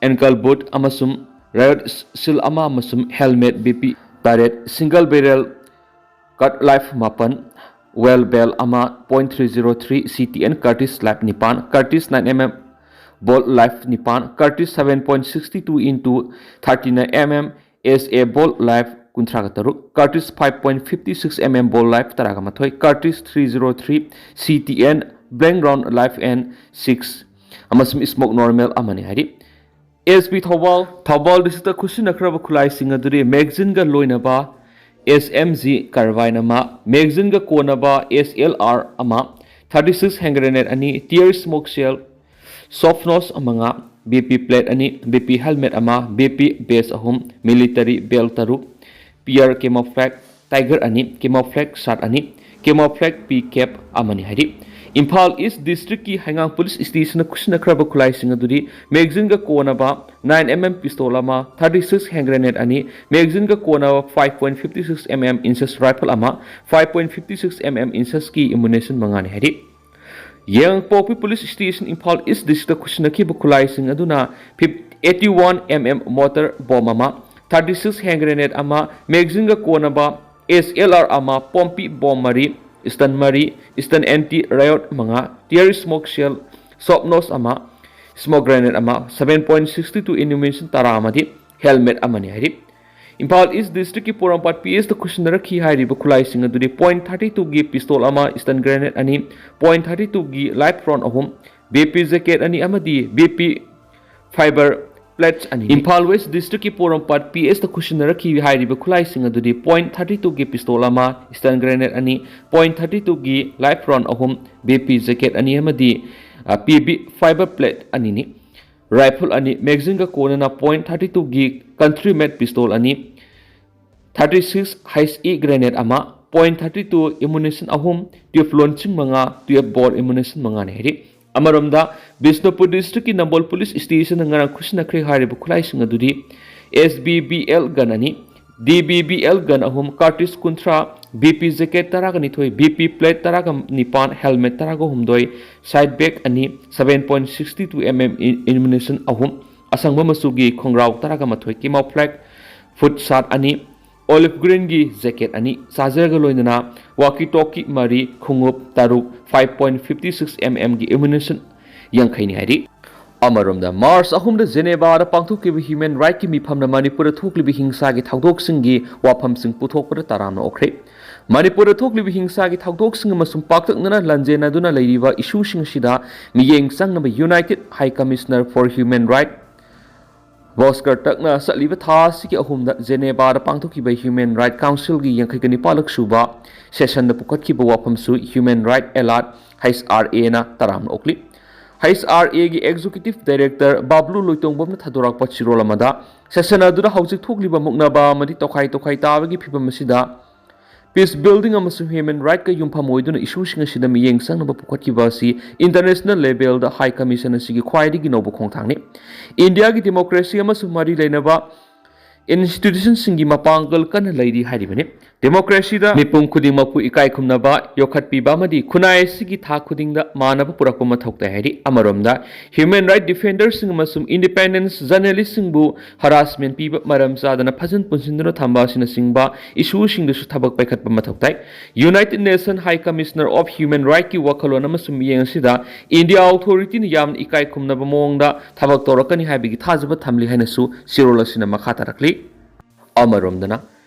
ꯑꯦꯡꯀꯜ ꯕꯨꯠ ꯑꯃꯁꯨꯡ ꯔꯥꯏꯌꯣꯠ ꯁꯤꯜ ꯑꯃ ꯑꯃꯁꯨꯡ ꯍꯦꯜꯃꯦꯠ ꯕꯤ ꯄꯤ ꯇꯔꯦꯠ, ꯁꯤꯡꯒꯜ ꯕꯦꯔꯦꯜ ꯀꯠ ꯂꯥꯏꯐ ꯃꯥꯄꯟ, ꯋꯦꯜ ꯕꯦꯜ ꯑꯃ, point three zero three C T N cartridge live ꯅꯤꯄꯥꯟ, cartridge nine M M ball live ꯅꯤꯄꯥꯟ, cartridge seven point sixty two into thirty nine M M S A ball live ꯀꯨꯟꯊ꯭ꯔꯥꯒ ꯇꯔꯨꯛ, cartridge five point fifty six M M ball live ꯇꯔꯥꯒ ꯃꯥꯊꯣꯏ, cartridge three zero three C T N blank round live and six ꯑꯃꯁꯨꯡ smoke normal ꯑꯃꯅꯤ ꯍꯥꯏꯔꯤ꯫ S P Thoubal, Thoubal ꯗꯤꯁꯇ꯭ꯔꯤꯛꯇ ꯈꯨꯠꯁꯤꯟꯅꯈ꯭ꯔꯕ ꯈꯨꯠꯂꯥꯏꯁꯤꯡ ꯑꯗꯨꯗꯤ ꯃꯦꯒꯖꯤꯟꯒ ꯂꯣꯏꯅꯕ ꯑꯦꯁ ꯑꯦꯝ ꯖꯤ ꯀꯥꯔꯕꯥꯏꯟ ꯑꯃ, ꯃꯦꯒꯖꯤꯟꯒ ꯀꯣꯟꯅꯕ ꯑꯦꯁ ꯑꯦꯜ ꯑꯥꯔ ꯑꯃ, ꯊꯥꯔꯇꯤ ꯁꯤꯛꯁ ꯍꯦꯟ ꯒ꯭ꯔꯦꯅꯦꯗ ꯑꯅꯤ, ꯇꯤꯌꯔ ꯁ꯭ꯃꯣꯛ ꯁꯦꯜ, ꯁꯣꯐ ꯅꯣꯁ ꯃꯉꯥ, ꯕꯤ ꯄꯤ ꯄ꯭ꯂꯦꯠ ꯑꯅꯤ, ꯕꯤ ꯄꯤ ꯍꯦꯜꯃꯦꯠ ꯑꯃ, ꯕꯤ ꯄꯤ ꯕꯦꯁ ꯑꯍꯨꯝ, ꯃꯤꯂꯤꯇꯔꯤ ꯕꯦꯜ ꯇꯔꯨꯛ, ꯄꯤꯌꯔ ꯀꯦꯃꯣꯐ꯭ꯂꯦꯛ Tiger ꯑꯅꯤ, camouflage shirt ꯑꯅꯤ, camouflage pea cap ꯑꯃꯅꯤ ꯍꯥꯏꯔꯤ꯫ ꯏꯝꯐꯥꯜ ꯏꯁ ꯗꯤꯁꯇ꯭ꯔꯤꯛꯀꯤ ꯍꯩꯉꯥꯡ ꯄꯨꯂꯤꯁ ꯁ꯭ꯇꯦꯁꯟꯅ ꯈꯨꯠꯁꯤꯟꯅꯈ꯭ꯔꯕ ꯈꯨꯠꯂꯥꯏꯁꯤꯡ ꯑꯗꯨꯗꯤ magazineꯒ ꯀꯣꯟꯅꯕ nine M M pistol ꯑꯃ, thirty six hand grenade ꯑꯅꯤ, magazineꯒ ꯀꯣꯟꯅꯕ five point fifty six M M inches rifle ꯑꯃ, five point fifty six M M inchesꯀꯤ ammunition ꯃꯉꯥꯅꯤ ꯍꯥꯏꯔꯤ꯫ ꯌꯥꯏꯉꯪꯄꯣꯛꯄꯤ ꯄꯨꯂꯤꯁ ꯁ꯭ꯇꯦꯁꯟ ꯏꯝꯐꯥꯜ ꯏꯁ ꯗꯤꯁꯇ꯭ꯔꯤꯛꯇ ꯈꯨꯠꯁꯤꯟꯅꯈꯤꯕ ꯈꯨꯠꯂꯥꯏꯁꯤꯡ ꯑꯗꯨꯅ eighty one M M mortar bomb ꯑꯃ, thirty six hand grenade ꯑꯃ, magazineꯒ ꯀꯣꯟꯅꯕ S L R ꯑꯃ, Pompey bomb ꯃꯔꯤ, stun ꯃꯔꯤ, stun anti riot ꯃꯉꯥ, tear smoke shell, soap nose ꯑꯃ, smoke grenade ꯑꯃ, seven point six two ammunition ꯇꯔꯥ ꯑꯃꯗꯤ helmet ꯑꯃꯅꯤ ꯍꯥꯏꯔꯤ꯫ ꯏꯝꯐꯥꯜ ꯏꯁ ꯗꯤꯁꯇ꯭ꯔꯤꯛꯀꯤ ꯄꯣꯔꯣꯝꯄꯥꯠ P S ꯇ ꯈꯨꯠꯁꯤꯟꯅꯔꯛꯈꯤ ꯍꯥꯏꯔꯤꯕ ꯈꯨꯠꯂꯥꯏꯁꯤꯡ ꯑꯗꯨꯗꯤ point thirty twoꯒꯤ pistol ꯑꯃ, stun grenade ꯑꯅꯤ, point thirty twoꯒꯤ live round ꯑꯍꯨꯝ, BP jacket ꯑꯅꯤ ꯑꯃꯗꯤ BP fiber plates ꯑꯅꯤ꯫ ꯏꯝꯐꯥꯜ ꯋꯦꯁ ꯗꯤꯁꯇ꯭ꯔꯤꯛꯀꯤ ꯄꯣꯔꯣꯝꯄꯥꯠ P S ꯇ ꯈꯨꯠꯁꯤꯟꯅꯔꯛꯈꯤ ꯍꯥꯏꯔꯤꯕ ꯈꯨꯠꯂꯥꯏꯁꯤꯡ ꯑꯗꯨꯗꯤ point thirty twoꯒꯤ pistol ꯑꯃ, stun grenade ꯑꯅꯤ, point thirty twoꯒꯤ live round ꯑꯍꯨꯝ, BP jacket ꯑꯅꯤ ꯑꯃꯗꯤ, ꯑ, P B fiber plate ꯑꯅꯤꯅꯤ꯫ Rifle ꯑꯅꯤ, magazineꯒ ꯀꯣꯟꯅꯅ point thirty twoꯒꯤ country made pistol ꯑꯅꯤ, thirty six H E grenade ꯑꯃ, point thirty two ammunition ꯑꯍꯨꯝ, twelve launching ꯃꯉꯥ, twelve bore ammunition ꯃꯉꯥꯅꯤ ꯍꯥꯏꯔꯤ꯫ ꯑꯃꯔꯣꯝꯗ, ꯕꯤꯁꯅꯨꯄꯨꯔ ꯗꯤꯁꯇ꯭ꯔꯤꯛꯀꯤ ꯅꯝꯕꯣꯜ ꯄꯨꯂꯤꯁ ꯁ꯭ꯇꯦꯁꯟꯅ ꯉꯔꯥꯡ ꯈꯨꯠꯁꯤꯟꯅꯈ꯭ꯔꯦ ꯍꯥꯏꯔꯤꯕ ꯈꯨꯠꯂꯥꯏꯁꯤꯡ ꯑꯗꯨꯗꯤ S B B L gun ꯑꯅꯤ, D B B L gun ꯑꯍꯨꯝ, cartridge ꯀꯨꯟꯊ꯭ꯔꯥ, BP jacket ꯇꯔꯥꯒ ꯅꯤꯊꯣꯏ, BP plate ꯇꯔꯥꯒ ꯅꯤꯄꯥꯟ, helmet ꯇꯔꯥꯒ ꯍꯨꯝꯗꯣꯏ, side bag ꯑꯅꯤ, seven point six two M M ammunition ꯑꯍꯨꯝ, ꯑꯁꯪꯕ ꯃꯆꯨꯒꯤ ꯈꯣꯡꯒ꯭ꯔꯥꯎ ꯇꯔꯥꯒ ꯃꯥꯊꯣꯏ, camouflage foot shirt ꯑꯅꯤ, olive greenꯒꯤ jacket ꯑꯅꯤ, chargerꯒ ꯂꯣꯏꯅꯅ walkie talkie ꯃꯔꯤ, ꯈꯣꯡꯎꯞ ꯇꯔꯨꯛ, five point fifty six MMꯒꯤ ammunition ꯌꯥꯡꯈꯩꯅꯤ ꯍꯥꯏꯔꯤ꯫ ꯑꯃꯔꯣꯝꯗ, ꯃꯥꯔꯆ ꯑꯍꯨꯝꯗ ꯖꯦꯅꯦꯚꯥꯗ ꯄꯥꯡꯊꯣꯛꯈꯤꯕ human rightꯀꯤ ꯃꯤꯐꯝꯅ ꯃꯅꯤꯄꯨꯔꯗ ꯊꯣꯛꯂꯤꯕ ꯍꯤꯡꯁꯥꯒꯤ ꯊꯧꯗꯣꯛꯁꯤꯡꯒꯤ ꯋꯥꯐꯝꯁꯤꯡ ꯄꯨꯊꯣꯛꯄꯗ ꯇꯔꯥꯝꯅ ꯑꯣꯛꯈ꯭ꯔꯦ꯫ ꯃꯅꯤꯄꯨꯔꯗ ꯊꯣꯛꯂꯤꯕ ꯍꯤꯡꯁꯥꯒꯤ ꯊꯧꯗꯣꯛꯁꯤꯡ ꯑꯃꯁꯨꯡ ꯄꯥꯛꯇꯛꯅꯅ ꯂꯥꯟꯖꯦꯟꯅꯗꯨꯅ ꯂꯩꯔꯤꯕ issueꯁꯤꯡ ꯑꯁꯤꯗ ꯃꯤꯠꯌꯦꯡ ꯆꯪꯅꯕ United High Commissioner for Human Rights ꯚꯣꯁꯀꯔ ꯇꯛꯅ ꯆꯠꯂꯤꯕ ꯊꯥ ꯑꯁꯤꯒꯤ ꯑꯍꯨꯝꯗ ꯖꯦꯅꯦꯚꯥꯗ ꯄꯥꯡꯊꯣꯛꯈꯤꯕ Human Rights Councilꯒꯤ ꯌꯥꯡꯈꯩꯒ ꯅꯤꯄꯥꯜꯂꯛ ꯁꯨꯕ sessionꯗ ꯄꯨꯈꯠꯈꯤꯕ ꯋꯥꯐꯝꯁꯨ Human Rights Alert, HRAꯅ ꯇꯔꯥꯝꯅ ꯑꯣꯛꯂꯤ꯫ HRAꯒꯤ Executive Director ꯕꯥꯕ꯭ꯂꯨ ꯂꯣꯏꯇꯣꯡꯕꯝꯅ ꯊꯥꯗꯣꯔꯛꯄ ꯆꯤꯔꯣꯜ ꯑꯃꯗ, session ꯑꯗꯨꯗ ꯍꯧꯖꯤꯛ ꯊꯣꯛꯂꯤꯕ ꯃꯨꯛꯅꯕ ꯑꯃꯗꯤ ꯇꯣꯈꯥꯏ ꯇꯣꯈꯥꯏ ꯇꯥꯕꯒꯤ ꯐꯤꯚꯝ ꯑꯁꯤꯗ Peace building ꯑꯃꯁꯨꯡ human rightꯀ ꯌꯨꯝꯐꯝ ꯑꯣꯏꯗꯨꯅ issueꯁꯤꯡ ꯑꯁꯤꯗ ꯃꯤꯠꯌꯦꯡ ꯆꯪꯅꯕ ꯄꯨꯈꯠꯈꯤꯕ ꯑꯁꯤ international levelꯗ High Commission ꯑꯁꯤꯒꯤ ꯈ꯭ꯋꯥꯏꯗꯒꯤ ꯅꯧꯕ ꯈꯣꯡꯊꯥꯡꯅꯤ꯫ ꯏꯟꯗꯤꯌꯥꯒꯤ democracy ꯑꯃꯁꯨꯡ ꯃꯔꯤ ꯂꯩꯅꯕ institutionꯁꯤꯡꯒꯤ ꯃꯄꯥꯡꯒꯜ ꯀꯟꯅ ꯂꯩꯔꯤ ꯍꯥꯏꯔꯤꯕꯅꯤ꯫ Democracyꯗ ꯃꯤꯄꯨꯝ ꯈꯨꯗꯤꯡꯃꯛꯄꯨ ꯏꯀꯥꯏ ꯈꯨꯝꯅꯕ ꯌꯣꯛꯈꯠꯄꯤꯕ ꯑꯃꯗꯤ ꯈꯨꯟꯅꯥꯏ ꯑꯁꯤꯒꯤ ꯊꯥꯛ ꯈꯨꯗꯤꯡꯗ ꯃꯥꯟꯅꯕ ꯄꯨꯔꯛꯄ ꯃꯊꯧ ꯇꯥꯏ ꯍꯥꯏꯔꯤ꯫ ꯑꯃꯔꯣꯝꯗ human right defenderꯁꯤꯡ ꯑꯃꯁꯨꯡ independent journalistꯁꯤꯡꯕꯨ harassment ꯄꯤꯕ, ꯃꯔꯝ ꯆꯥꯗꯅ ꯐꯖꯅ ꯄꯨꯟꯁꯤꯟꯗꯨꯅ ꯊꯝꯕ ꯑꯁꯤꯅꯆꯤꯡꯕ issueꯁꯤꯡꯗꯁꯨ ꯊꯕꯛ ꯄꯥꯏꯈꯠꯄ ꯃꯊꯧ ꯇꯥꯏ꯫ United Nations High Commissioner of Human Rightꯀꯤ ꯋꯥꯈꯜꯂꯣꯟ ꯑꯃꯁꯨꯡ ꯃꯤꯠꯌꯦꯡ ꯑꯁꯤꯗ ꯏꯟꯗꯤꯌꯥ authorityꯅ ꯌꯥꯝꯅ ꯏꯀꯥꯏ ꯈꯨꯝꯅꯕ ꯃꯑꯣꯡꯗ ꯊꯕꯛ ꯇꯧꯔꯛꯀꯅꯤ ꯍꯥꯏꯕꯒꯤ ꯊꯥꯖꯕ ꯊꯝꯂꯤ ꯍꯥꯏꯅꯁꯨ ꯆꯦꯔꯣꯜ ꯑꯁꯤꯅ ꯃꯈꯥ ꯇꯥꯔꯛꯂꯤ꯫ ꯑꯃꯔꯣꯝꯗꯅ,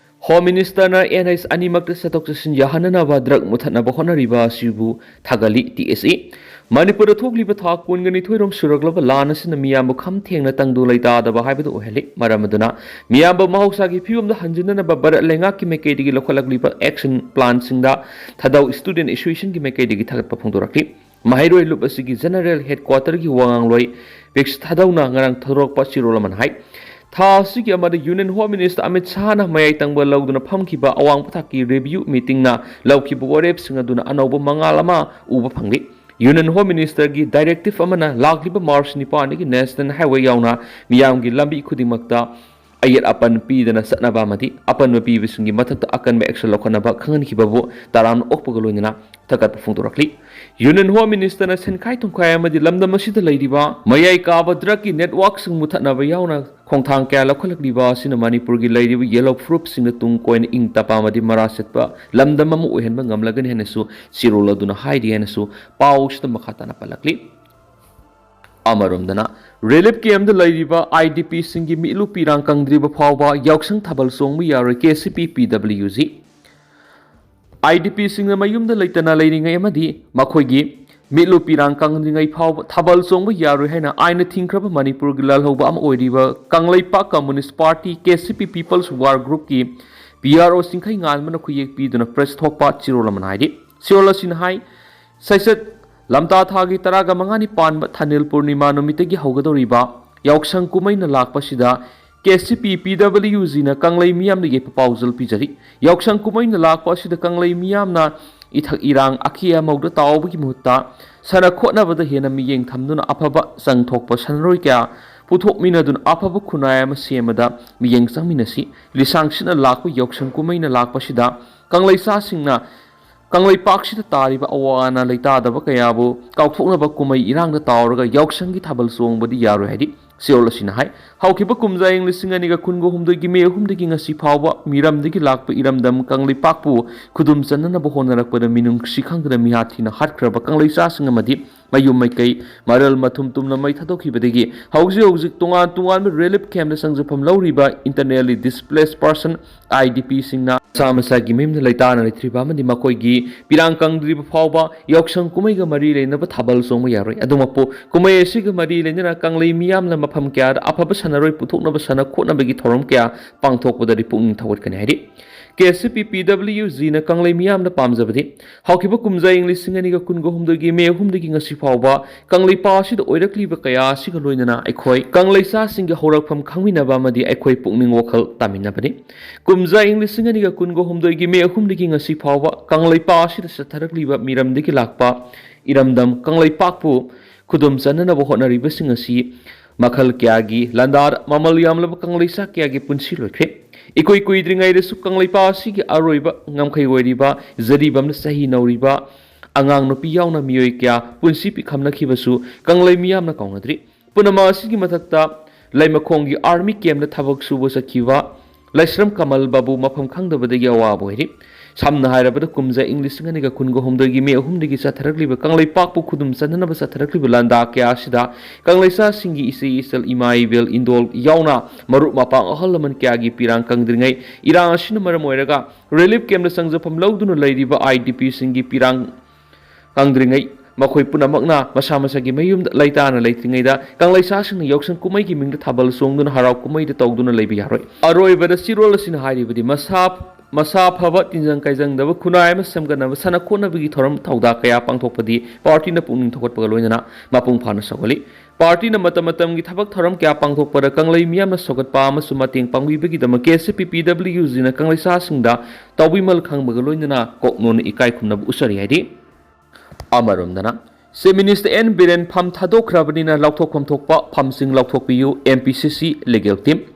Home Ministerꯅ NH ꯑꯅꯤꯃꯛꯇ ꯆꯠꯊꯣꯛ ꯆꯠꯁꯤꯟ ꯌꯥꯍꯟꯅꯅꯕ drug ꯃꯨꯊꯠꯅꯕ ꯍꯣꯠꯅꯔꯤꯕ ꯑꯁꯤꯕꯨ ꯊꯥꯒꯠꯂꯤ꯫ TSE ꯃꯅꯤꯄꯨꯔꯗ ꯊꯣꯛꯂꯤꯕ ꯊꯥ ꯀꯨꯟꯒ ꯅꯤꯊꯣꯏꯔꯣꯝ ꯁꯨꯔꯛꯂꯕ ꯂꯥꯟ ꯑꯁꯤꯅ ꯃꯤꯌꯥꯝꯕꯨ ꯈꯝ ꯊꯦꯡꯅ ꯇꯪꯗꯨ ꯂꯩꯇꯥꯗꯕ ꯍꯥꯏꯕꯗꯨ ꯑꯣꯏꯍꯜꯂꯤ꯫ ꯃꯔꯝ ꯑꯗꯨꯅ ꯃꯤꯌꯥꯝꯕ ꯃꯍꯧꯁꯥꯒꯤ ꯐꯤꯕꯝꯗ ꯍꯟꯖꯤꯟꯅꯅꯕ ꯚꯥꯔꯠ ꯂꯩꯉꯥꯛꯀꯤ ꯃꯥꯏꯀꯩꯗꯒꯤ ꯂꯧꯈꯠꯂꯛꯂꯤꯕ action planꯁꯤꯡꯗ ꯊꯥꯗꯧ student associationꯒꯤ ꯃꯥꯏꯀꯩꯗꯒꯤ ꯊꯥꯒꯠꯄ ꯐꯣꯡꯗꯣꯔꯛꯂꯤ꯫ ꯃꯍꯩꯔꯣꯏ ꯂꯨꯞ ꯑꯁꯤꯒꯤ general headquarterꯒꯤ ꯋꯥꯉꯥꯡꯂꯣꯏ ꯄꯤꯛꯁ ꯊꯥꯗꯧꯅ ꯉꯔꯥꯡ ꯊꯥꯗꯣꯔꯛꯄ ꯆꯦꯔꯣꯜ ꯑꯃꯅ ꯍꯥꯏ, ꯊꯥ ꯑꯁꯤꯒꯤ ꯑꯃꯗ Union Home Minister ꯑꯃꯤꯠ ꯁꯥꯍꯅ ꯃꯌꯥꯏ ꯇꯪꯕ ꯂꯧꯗꯨꯅ ꯐꯝꯈꯤꯕ ꯑꯋꯥꯡꯕ ꯊꯥꯛꯀꯤ review meetingꯅ ꯂꯧꯈꯤꯕ ꯋꯥꯔꯦꯞꯁꯤꯡ ꯑꯗꯨꯅ ꯑꯅꯧꯕ ꯃꯉꯥꯜ ꯑꯃ ꯎꯕ ꯐꯪꯂꯤ꯫ Union Home Ministerꯒꯤ directive ꯑꯃꯅ ꯂꯥꯛꯂꯤꯕ March ꯅꯤꯄꯥꯟꯗꯒꯤ National Highway ꯌꯥꯎꯅ ꯃꯤꯌꯥꯝꯒꯤ ꯂꯝꯕꯤ ꯈꯨꯗꯤꯡꯃꯛꯇ ꯑꯌꯦꯠ ꯑꯄꯟ ꯄꯤꯗꯅ ꯆꯠꯅꯕ ꯑꯃꯗꯤ ꯑꯄꯟꯕ ꯄꯤꯕꯁꯤꯡꯒꯤ ꯃꯊꯛꯇ ꯑꯀꯟꯕ action ꯂꯧꯈꯠꯅꯕ ꯈꯪꯍꯟꯈꯤꯕꯕꯨ ꯇꯔꯥꯝꯅ ꯑꯣꯛꯄꯒ ꯂꯣꯏꯅꯅ ꯊꯥꯒꯠꯄ ꯐꯣꯡꯗꯣꯔꯛꯂꯤ꯫ Union Home Ministerꯅ ꯁꯦꯟꯈꯥꯏ ꯊꯨꯝꯈꯥꯏ ꯑꯃꯗꯤ ꯂꯝꯗꯝ ꯑꯁꯤꯗ ꯂꯩꯔꯤꯕ ꯃꯌꯥꯏ ꯀꯥꯕ drugꯀꯤ networkꯁꯤꯡ ꯃꯨꯊꯠꯅꯕ ꯌꯥꯎꯅ ꯈꯣꯡꯊꯥꯡ ꯀꯌꯥ ꯂꯧꯈꯠꯂꯛꯂꯤꯕ ꯑꯁꯤꯅ ꯃꯅꯤꯄꯨꯔꯒꯤ ꯂꯩꯔꯤꯕ ꯌꯦꯜꯍꯧ ꯐꯨꯔꯨꯞꯁꯤꯡꯅ ꯇꯨꯡ ꯀꯣꯏꯅ ꯏꯪ ꯇꯞꯄ ꯑꯃꯗꯤ ꯃꯔꯥ ꯆꯠꯄ ꯂꯝꯗꯝ ꯑꯃ ꯑꯣꯏꯍꯟꯕ ꯉꯝꯂꯒꯅꯤ ꯍꯥꯏꯅꯁꯨ ꯆꯦꯔꯣꯜ ꯑꯗꯨꯅ ꯍꯥꯏꯔꯤ ꯍꯥꯏꯅꯁꯨ ꯄꯥꯎ ꯑꯁꯤꯗ ꯃꯈꯥ ꯇꯥꯅ ꯄꯜꯂꯛꯂꯤ꯫ ꯑꯃꯔꯣꯝꯗꯅ, relief campꯗ ꯂꯩꯔꯤꯕ IDPꯁꯤꯡꯒꯤ ꯃꯤꯠꯂꯨ ꯄꯤꯔꯥꯡ ꯀꯪꯗ꯭ꯔꯤꯕ ꯐꯥꯎꯕ ꯌꯥꯎꯁꯪ ꯊꯥꯕꯜ ꯆꯣꯡꯕ ꯌꯥꯔꯣꯏ, KCP PWG꯫ IDPꯁꯤꯡꯅ ꯃꯌꯨꯝꯗ ꯂꯩꯇꯅ ꯂꯩꯔꯤꯉꯩ ꯑꯃꯗꯤ ꯃꯈꯣꯏꯒꯤ ꯃꯤꯠꯂꯨ ꯄꯤꯔꯥꯡ ꯀꯪꯗ꯭ꯔꯤꯉꯩ ꯐꯥꯎꯕ ꯊꯥꯕꯜ ꯆꯣꯡꯕ ꯌꯥꯔꯣꯏ ꯍꯥꯏꯅ ꯑꯥꯏꯟꯅ ꯊꯤꯡꯈ꯭ꯔꯕ ꯃꯅꯤꯄꯨꯔꯒꯤ ꯂꯥꯜꯍꯧꯕ ꯑꯃ ꯑꯣꯏꯔꯤꯕ Kangleipak Communist Party, KCP People's War Groupꯀꯤ PRO ꯆꯤꯡꯈꯩ ꯉꯥꯟꯕꯅ ꯈꯨꯌꯦꯛ ꯄꯤꯗꯨꯅ press ꯊꯣꯛꯄ ꯆꯦꯔꯣꯜ ꯑꯃꯅ ꯍꯥꯏꯔꯤ꯫ ꯆꯦꯔꯣꯜ ꯑꯁꯤꯅ ꯍꯥꯏ, ꯆꯩꯆꯠ ꯂꯝꯇꯥ ꯊꯥꯒꯤ ꯇꯔꯥꯒ ꯃꯉꯥꯅꯤ ꯄꯥꯟꯕ ꯊꯥꯅꯤꯜ ꯄꯨꯔꯅꯤꯃꯥ ꯅꯨꯃꯤꯠꯇꯒꯤ ꯍꯧꯒꯗꯧꯔꯤꯕ ꯌꯥꯎꯁꯪ ꯀꯨꯝꯍꯩꯅ ꯂꯥꯛꯄꯁꯤꯗ ꯀꯦ ꯁꯤ ꯄꯤ ꯄꯤ ꯗꯕ꯭ꯂꯤꯎ ꯖꯤꯅ ꯀꯪꯂꯩ ꯃꯤꯌꯥꯝꯗ ꯌꯦꯠꯄ ꯄꯥꯎꯖꯦꯜ ꯄꯤꯖꯔꯤ꯫ ꯌꯥꯎꯁꯪ ꯀꯨꯝꯍꯩꯅ ꯂꯥꯛꯄ ꯑꯁꯤꯗ ꯀꯪꯂꯩ ꯃꯤꯌꯥꯝꯅ ꯏꯊꯛ ꯏꯔꯥꯡ ꯑꯀꯤ ꯑꯃꯧꯗ ꯇꯥꯎꯕꯒꯤ ꯃꯍꯨꯠꯇ ꯁꯥꯟꯅ ꯈꯣꯠꯅꯕꯗ ꯍꯦꯟꯅ ꯃꯤꯠꯌꯦꯡ ꯊꯝꯗꯨꯅ ꯑꯐꯕ ꯆꯪꯊꯣꯛꯄ ꯁꯥꯟꯅꯔꯣꯏ ꯀꯌꯥ ꯄꯨꯊꯣꯛꯃꯤꯟꯅꯗꯨꯅ ꯑꯐꯕ ꯈꯨꯟꯅꯥꯏ ꯑꯃ ꯁꯦꯝꯕꯗ ꯃꯤꯠꯌꯦꯡ ꯆꯪꯃꯤꯟꯅꯁꯤ꯫ ꯂꯤꯁꯥꯡꯁꯤꯠꯅ ꯂꯥꯛꯄ ꯌꯥꯎꯁꯪ ꯀꯨꯝꯍꯩꯅ ꯂꯥꯛꯄꯁꯤꯗ ꯀꯪꯂꯩꯁꯥꯁꯤꯡꯅ ꯀꯪꯂꯩꯄꯥꯛꯁꯤꯗ ꯇꯥꯔꯤꯕ ꯑꯋꯥ ꯑꯅꯥ ꯂꯩꯇꯥꯗꯕ ꯀꯌꯥꯕꯨ ꯀꯥꯎꯊꯣꯛꯅꯕ ꯀꯨꯝꯍꯩ ꯏꯔꯥꯡꯗ ꯇꯥꯎꯔꯒ ꯌꯥꯎꯁꯪꯒꯤ ꯊꯥꯕꯜ ꯆꯣꯡꯕꯗꯤ ꯌꯥꯔꯣꯏ ꯍꯥꯏꯗꯤ ꯆꯦꯔꯣꯜ ꯑꯁꯤꯅ ꯍꯥꯏ꯫ ꯍꯧꯈꯤꯕ ꯀꯨꯝꯖꯥ ꯏꯪ ꯂꯤꯁꯤꯡ ꯑꯅꯤꯒ ꯀꯨꯟꯒ ꯍꯨꯝꯗꯣꯏꯒꯤ ꯃꯦ ꯑꯍꯨꯝꯗꯒꯤ ꯉꯁꯤ ꯐꯥꯎꯕ ꯃꯤꯔꯝꯗꯒꯤ ꯂꯥꯛꯄ ꯏꯔꯝꯗꯝ ꯀꯪꯂꯩꯄꯥꯛꯄꯨ ꯈꯨꯗꯨꯝ ꯆꯟꯅꯅꯕ ꯍꯣꯠꯅꯔꯛꯄꯗ ꯃꯤꯅꯨꯡꯁꯤ ꯈꯪꯗꯅ ꯃꯤꯍꯥꯠ ꯊꯤꯅ ꯍꯥꯠꯈ꯭ꯔꯕ ꯀꯪꯂꯩꯆꯥꯁꯤꯡ ꯑꯃꯗꯤ ꯃꯌꯨꯝ ꯃꯩꯀꯩ, ꯃꯔꯜ ꯃꯊꯨꯝ ꯇꯨꯝꯅ ꯃꯩ ꯊꯥꯗꯣꯛꯈꯤꯕꯗꯒꯤ ꯍꯧꯖꯤꯛ ꯍꯧꯖꯤꯛ ꯇꯣꯉꯥꯟ ꯇꯣꯉꯥꯟꯕ ꯔꯤꯂꯤꯐ ꯀꯦꯝꯗ ꯆꯪꯖꯐꯝ ꯂꯧꯔꯤꯕ internally displaced person, I D P ꯁꯤꯡꯅ ꯃꯁꯥ ꯃꯁꯥꯒꯤ ꯃꯌꯨꯝꯗ ꯂꯩꯇꯥꯅ ꯂꯩꯇ꯭ꯔꯤꯕ ꯑꯃꯗꯤ ꯃꯈꯣꯏꯒꯤ ꯄꯤꯔꯥꯡ ꯀꯪꯗ꯭ꯔꯤꯕ ꯐꯥꯎꯕ ꯌꯥꯎꯁꯪ ꯀꯨꯝꯍꯩꯒ ꯃꯔꯤ ꯂꯩꯅꯕ ꯊꯥꯕꯜ ꯆꯣꯡꯕ ꯌꯥꯔꯣꯏ꯫ ꯑꯗꯨꯃꯛꯄꯨ ꯀꯨꯝꯍꯩ ꯑꯁꯤꯒ ꯃꯔꯤ ꯂꯩꯅꯅ ꯀꯪꯂꯩ ꯃꯤꯌꯥꯝꯅ ꯃꯐꯝ ꯀꯌꯥꯗ ꯑꯐꯕ ꯁꯥꯟꯅꯔꯣꯏ ꯄꯨꯊꯣꯛꯅꯕ ꯁꯥꯟꯅ ꯈꯣꯠꯅꯕꯒꯤ ꯊꯧꯔꯝ ꯀꯌꯥ ꯄꯥꯡꯊꯣꯛꯄꯗꯗꯤ ꯄꯨꯛꯅꯤꯡ ꯊꯧꯒꯠꯀꯅꯤ ꯍꯥꯏꯔꯤ꯫ ꯀꯦ ꯁꯤ ꯄꯤ ꯄꯤ ꯗꯕ꯭ꯂꯤꯎ ꯖꯤꯅ ꯀꯪꯂꯩ ꯃꯤꯌꯥꯝꯅ ꯄꯥꯝꯖꯕꯗꯤ ꯍꯧꯈꯤꯕ ꯀꯨꯝꯖꯥ ꯏꯪ ꯂꯤꯁꯤꯡ ꯑꯅꯤꯒ ꯀꯨꯟꯒ ꯍꯨꯝꯗꯣꯏꯒꯤ ꯃꯦ ꯑꯍꯨꯝꯗꯒꯤ ꯉꯁꯤ ꯐꯥꯎꯕ ꯀꯪꯂꯩꯄꯥꯛ ꯑꯁꯤꯗ ꯑꯣꯏꯔꯛꯂꯤꯕ ꯀꯌꯥ ꯑꯁꯤꯒ ꯂꯣꯏꯅꯅ ꯑꯩꯈꯣꯏ ꯀꯪꯂꯩꯆꯥꯁꯤꯡꯒꯤ ꯍꯧꯔꯛꯐꯝ ꯈꯪꯃꯤꯟꯅꯕ ꯑꯃꯗꯤ ꯑꯩꯈꯣꯏ ꯄꯨꯛꯅꯤꯡ ꯋꯥꯈꯜ ꯇꯥꯃꯤꯟꯅꯕꯅꯤ꯫ ꯀꯨꯝꯖꯥ ꯏꯪ ꯂꯤꯁꯤꯡ ꯑꯅꯤꯒ ꯀꯨꯟꯒ ꯍꯨꯝꯗꯣꯏꯒꯤ ꯃꯦ ꯑꯍꯨꯝꯗꯒꯤ ꯉꯁꯤ ꯐꯥꯎꯕ ꯀꯪꯂꯩꯄꯥꯛ ꯑꯁꯤꯗ ꯆꯠꯊꯔꯛꯂꯤꯕ ꯃꯤꯔꯝꯗꯒꯤ ꯂꯥꯛꯄ ꯏꯔꯝꯗꯝ ꯀꯪꯂꯩꯄꯥꯛꯄꯨ ꯈꯨꯗꯨꯝ ꯆꯟꯅꯅꯕ ꯍꯣꯠꯅꯔꯤꯕꯁꯤꯡ ꯑꯁꯤ ꯃꯈꯜ ꯀꯌꯥꯒꯤ ꯂꯥꯟꯗꯥꯗ ꯃꯃꯜ ꯌꯥꯝꯂꯕ ꯀꯪꯂꯩꯆꯥ ꯀꯌꯥꯒꯤ ꯄꯨꯟꯁꯤ ꯂꯣꯏꯈ꯭ꯔꯦ꯫ ꯏꯀꯨꯏ ꯀꯨꯏꯗ꯭ꯔꯤꯉꯩꯗꯁꯨ ꯀꯪꯂꯩꯄꯥꯛ ꯑꯁꯤꯒꯤ ꯑꯔꯣꯏꯕ ꯉꯝꯈꯩ ꯑꯣꯏꯔꯤꯕ ꯖꯔꯤꯕꯝꯅ ꯆꯍꯤ ꯅꯧꯔꯤꯕ ꯑꯉꯥꯡ ꯅꯨꯄꯤ ꯌꯥꯎꯅ ꯃꯤꯑꯣꯏ ꯀꯌꯥ ꯄꯨꯟꯁꯤ ꯄꯤꯈꯝꯅꯈꯤꯕꯁꯨ ꯀꯪꯂꯩ ꯃꯤꯌꯥꯝꯅ ꯀꯥꯎꯅꯗ꯭ꯔꯤ꯫ ꯄꯨꯝꯅꯃꯛ ꯑꯁꯤꯒꯤ ꯃꯊꯛꯇ ꯂꯩꯃꯈꯣꯡꯒꯤ ꯑꯥꯔꯃꯤ ꯀꯦꯝꯗ ꯊꯕꯛ ꯁꯨꯕ ꯆꯠꯈꯤꯕ ꯂꯥꯏꯁ꯭ꯔꯝ ꯀꯃꯜ ꯕꯥꯕꯨ ꯃꯐꯝ ꯈꯪꯗꯕꯗꯒꯤ ꯑꯋꯥꯕ ꯑꯣꯏꯔꯤ꯫ ꯁꯝꯅ ꯍꯥꯏꯔꯕꯗ ꯀꯨꯝꯖꯥ ꯏꯪ ꯂꯤꯁꯤꯡ ꯑꯅꯤꯒ ꯀꯨꯟꯒ ꯍꯨꯝꯗꯣꯏꯒꯤ ꯃꯦ ꯑꯍꯨꯝꯗꯒꯤ ꯆꯠꯊꯔꯛꯂꯤꯕ ꯀꯪꯂꯩꯄꯥꯛꯄꯨ ꯈꯨꯗꯨꯝ ꯆꯟꯅꯅꯕ ꯆꯠꯊꯔꯛꯂꯤꯕ ꯂꯥꯟꯗꯥ ꯀꯌꯥ ꯑꯁꯤꯗ ꯀꯪꯂꯩꯆꯥꯁꯤꯡꯒꯤ ꯏꯆꯦ ꯏꯆꯜ ꯏꯃꯥ ꯏꯕꯦꯜ ꯏꯟꯗꯣꯜ ꯌꯥꯎꯅ ꯃꯔꯨꯞ ꯃꯄꯥꯡ ꯑꯍꯜ ꯂꯃꯟ ꯀꯌꯥꯒꯤ ꯄꯤꯔꯥꯡ ꯀꯪꯗ꯭ꯔꯤꯉꯩ ꯏꯔꯥꯡ ꯑꯁꯤꯅ ꯃꯔꯝ ꯑꯣꯏꯔꯒ ꯔꯤꯂꯤꯐ ꯀꯦꯝꯗ ꯆꯪꯖꯐꯝ ꯂꯧꯗꯨꯅ ꯂꯩꯔꯤꯕ I D P ꯁꯤꯡꯒꯤ ꯄꯤꯔꯥꯡ ꯀꯪꯗ꯭ꯔꯤꯉꯩ ꯃꯈꯣꯏ ꯄꯨꯝꯅꯃꯛꯅ ꯃꯁꯥ ꯃꯁꯥꯒꯤ ꯃꯌꯨꯝꯗ ꯂꯩꯇꯥꯅ ꯂꯩꯇ꯭ꯔꯤꯉꯩꯗ ꯀꯪꯂꯩꯆꯥꯁꯤꯡꯅ ꯌꯥꯎꯁꯪ ꯀꯨꯝꯍꯩꯒꯤ ꯃꯤꯡꯗ ꯊꯥꯕꯜ ꯆꯣꯡꯗꯨꯅ ꯍꯔꯥꯎ ꯀꯨꯝꯍꯩꯗ ꯇꯧꯗꯨꯅ ꯂꯩꯕ ꯌꯥꯔꯣꯏ꯫ ꯑꯔꯣꯏꯕꯗ ꯆꯦꯔꯣꯜ ꯑꯁꯤꯅ ꯍꯥꯏꯔꯤꯕꯗꯤ ꯃꯁꯥ ꯃꯁꯥ ꯐꯕ, ꯇꯤꯟꯖꯪ ꯀꯥꯏꯖꯪꯗꯕ ꯈꯨꯟꯅꯥꯏ ꯑꯃ ꯁꯦꯝꯒꯠꯅꯕ ꯁꯥꯟꯅ ꯈꯣꯠꯅꯕꯒꯤ ꯊꯧꯔꯝ ꯊꯧꯗꯥ ꯀꯌꯥ ꯄꯥꯡꯊꯣꯛꯄꯗꯤ ꯄꯥꯔꯇꯤꯅ ꯄꯨꯛꯅꯤꯡ ꯊꯧꯒꯠꯄꯒ ꯂꯣꯏꯅꯅ ꯃꯄꯨꯡ ꯐꯥꯅ ꯁꯧꯒꯠꯂꯤ꯫ ꯄꯥꯔꯇꯤꯅ ꯃꯇꯝ ꯃꯇꯝꯒꯤ ꯊꯕꯛ ꯊꯧꯔꯝ ꯀꯌꯥ ꯄꯥꯡꯊꯣꯛꯄꯗ ꯀꯪꯂꯩ ꯃꯤꯌꯥꯝꯅ ꯁꯧꯒꯠꯄ ꯑꯃꯁꯨꯡ ꯃꯇꯦꯡ ꯄꯥꯡꯕꯤꯕꯒꯤꯗꯃꯛ ꯀꯦ ꯑꯦꯁ ꯄꯤ ꯄꯤ ꯗꯕ꯭ꯂꯤꯎ ꯖꯤꯅ ꯀꯪꯂꯩꯁꯥꯁꯤꯡꯗ ꯇꯧꯕꯤꯃꯜ ꯈꯪꯕꯒ ꯂꯣꯏꯅꯅ ꯀꯣꯛꯅꯣꯟꯅ ꯏꯀꯥꯏ ꯈꯨꯝꯅꯕ ꯎꯠꯆꯔꯤ ꯍꯥꯏꯔꯤ꯫ ꯑꯃꯔꯣꯝꯗꯅ, ꯆꯤꯐ ꯃꯤꯅꯤꯁꯇꯔ ꯑꯦꯟ ꯕꯤꯔꯦꯟ ꯐꯝ ꯊꯥꯗꯣꯛꯈ꯭ꯔꯕꯅꯤꯅ ꯂꯧꯊꯣꯛꯐꯝ ꯊꯣꯛꯄ ꯐꯝꯁꯤꯡ ꯂꯧꯊꯣꯛꯄꯤꯌꯨ, ꯑꯦꯝ ꯄꯤ ꯁꯤ ꯁꯤ ꯂꯤꯒꯦꯜ ꯇꯤꯝ꯫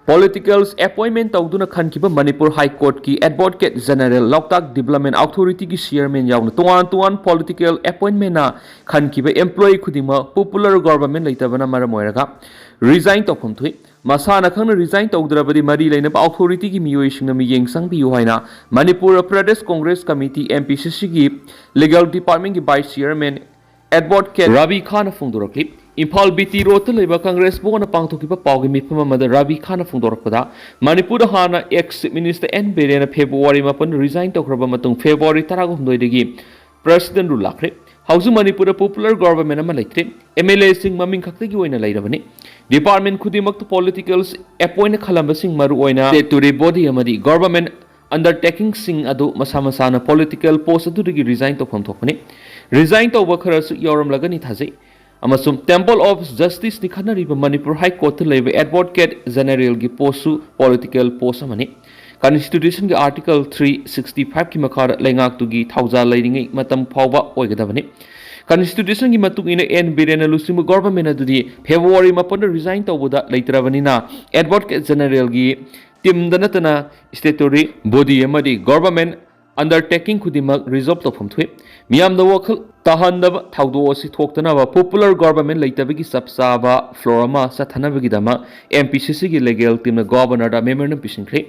ꯄꯣꯂꯤꯇꯤꯀꯦꯜꯁ ꯑꯦꯄꯣꯏꯟꯃꯦꯟ ꯇꯧꯗꯨꯅ ꯈꯟꯈꯤꯕ ꯃꯅꯤꯄꯨꯔ ꯍꯥꯏ ꯀꯣꯔꯠꯀꯤ ꯑꯦꯗꯚꯣꯀꯦꯠ ꯖꯦꯅꯔꯦꯜ, ꯂꯣꯛꯇꯥꯛ ꯗꯤꯕꯂꯞꯃꯦꯟ ꯑꯣꯊꯣꯔꯤꯇꯤꯒꯤ ꯆꯤꯌꯔꯃꯦꯟ ꯌꯥꯎꯅ ꯇꯣꯉꯥꯟ ꯇꯣꯉꯥꯟ ꯄꯣꯂꯤꯇꯤꯀꯦꯜ ꯑꯦꯄꯣꯏꯟꯃꯦꯟꯅ ꯈꯟꯈꯤꯕ ꯑꯦꯝꯄ꯭ꯂꯣꯌꯤ ꯈꯨꯗꯤꯡꯃꯛ ꯄꯣꯄꯨꯂꯔ ꯒꯣꯚꯔꯟꯃꯦꯟ ꯂꯩꯇꯕꯅ ꯃꯔꯝ ꯑꯣꯏꯔꯒ ꯔꯤꯖꯥꯏꯟ ꯇꯧꯐꯝ ꯊꯣꯛꯏ꯫ ꯃꯁꯥꯅ ꯈꯪꯅ ꯔꯤꯖꯥꯏꯟ ꯇꯧꯗ꯭ꯔꯕꯗꯤ ꯃꯔꯤ ꯂꯩꯅꯕ ꯑꯣꯊꯣꯔꯤꯇꯤꯒꯤ ꯃꯤꯑꯣꯏꯁꯤꯡꯅ ꯃꯤꯠꯌꯦꯡ ꯆꯪꯕꯤꯌꯨ ꯍꯥꯏꯅ Manipur Pradesh Congress committee, M P C ꯁꯤꯒꯤ ꯂꯤꯒꯦꯜ ꯗꯤꯄꯥꯔꯠꯃꯦꯟꯒꯤ ꯚꯥꯏꯁ ꯆꯤꯌꯔꯃꯦꯟ ꯑꯦꯗꯚꯣꯀꯦꯠ ꯔꯕꯤ ꯈꯥꯟꯅ ꯐꯣꯡꯗꯣꯔꯛꯂꯤ꯫ ꯏꯝꯐꯥꯜ ꯕꯤ ꯇꯤ ꯔꯣꯗꯇ ꯂꯩꯕ ꯀꯪꯒ꯭ꯔꯦꯁ ꯚꯋꯟꯗ ꯄꯥꯡꯊꯣꯛꯈꯤꯕ ꯄꯥꯎꯒꯤ ꯃꯤꯐꯝ ꯑꯃꯗ ꯔꯕꯤ ꯈꯥꯟꯅ ꯐꯣꯡꯗꯣꯔꯛꯄꯗ, ꯃꯅꯤꯄꯨꯔꯗ ꯍꯥꯟꯅ ꯑꯦꯛꯁ ꯆꯤꯐ ꯃꯤꯅꯤꯁꯇꯔ ꯑꯦꯟ ꯕꯤꯔꯦꯟꯅ ꯐꯦꯕ꯭ꯔꯨꯋꯥꯔꯤ ꯃꯥꯄꯟꯗ ꯔꯤꯖꯥꯏꯟ ꯇꯧꯈ꯭ꯔꯕ ꯃꯇꯨꯡ ꯐꯦꯕ꯭ꯔꯨꯋꯥꯔꯤ ꯇꯔꯥꯍꯨꯝꯗꯣꯏꯗꯒꯤ ꯄ꯭ꯔꯦꯁꯤꯗꯦꯟꯠ ꯔꯨꯜ ꯂꯥꯛꯈ꯭ꯔꯦ꯫ ꯍꯧꯖꯤꯛ ꯃꯅꯤꯄꯨꯔꯗ ꯄꯣꯄꯨꯂꯔ ꯒꯣꯚꯔꯟꯃꯦꯟꯠ ꯑꯃ ꯂꯩꯇ꯭ꯔꯦ꯫ ꯑꯦꯝ ꯑꯦꯜ ꯑꯦꯁꯤꯡ ꯃꯃꯤꯡ ꯈꯛꯇꯒꯤ ꯑꯣꯏꯅ ꯂꯩꯔꯕꯅꯤ꯫ ꯗꯤꯄꯥꯔꯠꯃꯦꯟꯠ ꯈꯨꯗꯤꯡꯃꯛꯇ ꯄꯣꯂꯤꯇꯤꯀꯦꯜꯁ ꯑꯦꯄꯣꯏꯟꯠ ꯈꯜꯂꯝꯕꯁꯤꯡ, ꯃꯔꯨꯑꯣꯏꯅ ꯁ꯭ꯇꯦꯇꯨꯇꯣꯔꯤ ꯕꯣꯗꯤ ꯑꯃꯗꯤ ꯒꯣꯚꯔꯟꯃꯦꯟꯠ ꯑꯟꯗꯔꯇꯦꯀꯤꯡꯁꯤꯡ ꯑꯗꯨ ꯃꯁꯥ ꯃꯁꯥꯅ ꯄꯣꯂꯤꯇꯤꯀꯦꯜ ꯄꯣꯁꯠ ꯑꯗꯨꯗꯒꯤ ꯔꯤꯖꯥꯏꯟ ꯇꯧꯐꯝ ꯊꯣꯛꯄꯅꯤ꯫ ꯔꯤꯖꯥꯏꯟ ꯇꯧꯕ ꯈꯔꯁꯨ ꯌꯥꯎꯔꯝꯂꯒꯅꯤ ꯊꯥꯖꯩ꯫ ꯑꯃꯁꯨꯡ ꯇꯦꯝꯄꯜ ꯑꯣꯐ ꯖꯁꯇꯤꯁꯅꯤ ꯈꯟꯅꯔꯤꯕ ꯃꯅꯤꯄꯨꯔ ꯍꯥꯏ ꯀꯣꯔꯠꯇ ꯂꯩꯕ ꯑꯦꯗꯚꯣꯀꯦꯠ ꯖꯦꯅꯔꯦꯜꯒꯤ ꯄꯣꯁꯁꯨ ꯄꯣꯂꯤꯇꯤꯀꯦꯜ ꯄꯣꯁ ꯑꯃꯅꯤ꯫ ꯀꯟꯁꯇꯤꯇ꯭ꯌꯨꯁꯟꯒꯤ ꯑꯥꯔꯇꯤꯀꯜ ꯊ꯭ꯔꯤ ꯁꯤꯛꯁꯇꯤ ꯐꯥꯏꯚꯀꯤ ꯃꯈꯥꯗ ꯂꯩꯉꯥꯛꯇꯨꯒꯤ ꯊꯧꯖꯥꯜ ꯂꯩꯔꯤꯉꯩ ꯃꯇꯝ ꯐꯥꯎꯕ ꯑꯣꯏꯒꯗꯕꯅꯤ꯫ ꯀꯟꯁꯇꯤꯇ꯭ꯌꯨꯁꯟꯒꯤ ꯃꯇꯨꯡ ꯏꯟꯅ ꯑꯦꯟ ꯕꯤꯔꯦꯟꯅ ꯂꯨꯆꯤꯡꯕ ꯒꯣꯚꯔꯟꯃꯦꯟꯠ ꯑꯗꯨꯗꯤ ꯐꯦꯕ꯭ꯔꯨꯋꯥꯔꯤ ꯃꯥꯄꯟꯗ ꯔꯤꯖꯥꯏꯟ ꯇꯧꯕꯗ ꯂꯩꯇ꯭ꯔꯕꯅꯤꯅ, ꯑꯦꯗꯚꯣꯀꯦꯠ ꯖꯦꯅꯔꯦꯜꯒꯤ ꯇꯤꯝꯗ ꯅꯠꯇꯅ ꯁ꯭ꯇꯦꯇꯨꯇꯣꯔꯤ ꯕꯣꯗꯤ ꯑꯃꯗꯤ ꯒꯣꯚꯔꯟꯃꯦꯟꯠ ꯑꯟꯗꯔꯇꯦꯀꯤꯡ ꯈꯨꯗꯤꯡꯃꯛ ꯔꯤꯖꯣꯜꯚ ꯇꯧꯐꯝ ꯊꯣꯛꯏ꯫ ꯃꯤꯌꯥꯝꯗ ꯋꯥꯈꯜ ꯇꯥꯍꯟꯗꯕ ꯊꯧꯗꯣꯛ ꯑꯁꯤ ꯊꯣꯛꯇꯅꯕ ꯄꯣꯄꯨꯂꯔ ꯒꯣꯚꯔꯟꯃꯦꯟꯠ ꯂꯩꯇꯕꯒꯤ ꯆꯞ ꯆꯥꯕ ꯐ꯭ꯂꯣꯔ ꯑꯃ ꯆꯠꯊꯅꯕꯒꯤꯗꯃꯛ ꯑꯦꯝ ꯄꯤ ꯁꯤ ꯁꯤꯒꯤ ꯂꯤꯒꯦꯜ ꯇꯤꯝꯅ ꯒꯣꯚꯔꯅꯔꯗ ꯃꯦꯃꯣꯔꯦꯟꯗꯝ ꯄꯤꯁꯤꯟꯈ꯭ꯔꯦ꯫